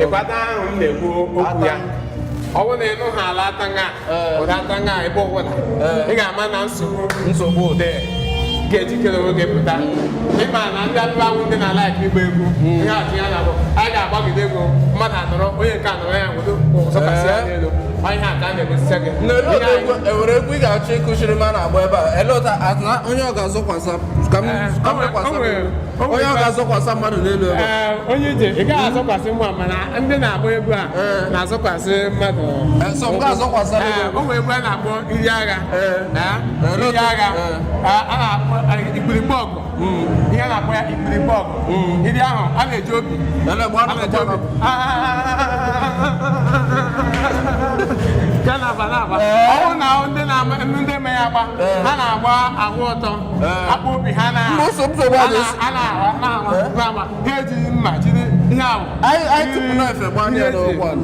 Ịkwata ahụ m na-ekwu okwu ya, ọ bụrụ na ị nụ ha ala atanga, ụda atanga ebe ọbụla, ị ga-ama na nsogbu nsogbu dị ga-ejikere onwe gị pụta. Ịma na ndị alụmahụ, ndị na-alike ịgba egwu, ihe atụ ya na-abụ a ga-agbagide egwu, mmadụ anọrọ, onye nke anọrọ ya nwere zọkasị ya n'elu. Ọ ihe a ka a na-egosisi gị. N'elu Ihe ụdị egwu, enwere egwu ị ga-achọ ịkụziri m a na-agba ebe a? Ele ụta na onye ọ ga-azọkwasa ka m ka m lekwasị onye ọ ga-azọkwasa mmadụ n'elu ebe a. Ee, onye ije, ị gaghị azọkwasị mụ, mana ndị na-agba egwu a na-azọkwasị mmadụ. Ee, so m ga-azọkwasa Ee, n'elu. o nwere egwu a na-akpọ iri agha. Ee, Ee, iri agha. Ee, a na-akpọ ikpirikpe ọgụ. Ihe a na-akpọ ya ikpirikpe ọgụ, iri ahụ a na-eji obi Ele gba a na-eji obi ka na-aba na-aba. Ọ bụrụ na ndị na-ama, ndị eme ya agba, ha na-agba ahụ ọtọ, akpa obi ha na Mgbe nsogbu a na-esi. a na-agba na-agba na-agba, ha ejighị mma, jiri ihe ahụ. Anyị tupu na efe gbanye ya n'ụkwụ ala.